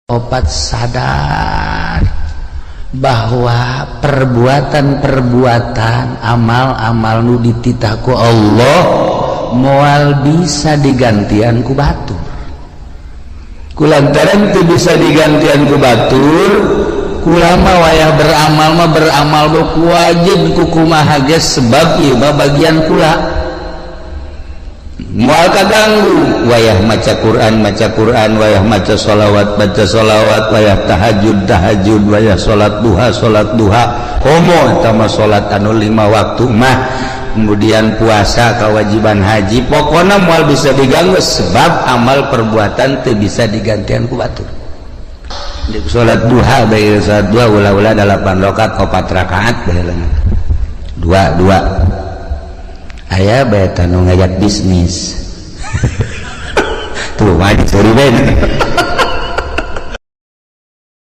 Opat, sadar bahwa perbuatan-perbuatan, amal-amal nu dititah ku Allah moal bisa digantian ku batur. Kulantaran itu bisa digantian ku batur, kulama wayah beramal mah beramal ku wajib ku kumaha ge, sebab ieu mah bagian kula, moal kaganggu. Wayah maca Quran, maca Quran, wayah maca sholawat, baca sholawat, wayah tahajud, tahajud, wayah salat duha, salat duha. Komo eta mah salat anu lima waktu mah, kemudian puasa, kewajiban haji, pokoknya moal bisa diganggu sebab amal perbuatan teu bisa digantian ku batur. Salat duha bae, salat duha ulah-ulah 8 rakaat, 4 rakaat bae, dua dua. Aya bae nu ngajak bisnis tuh mah, sorry ben.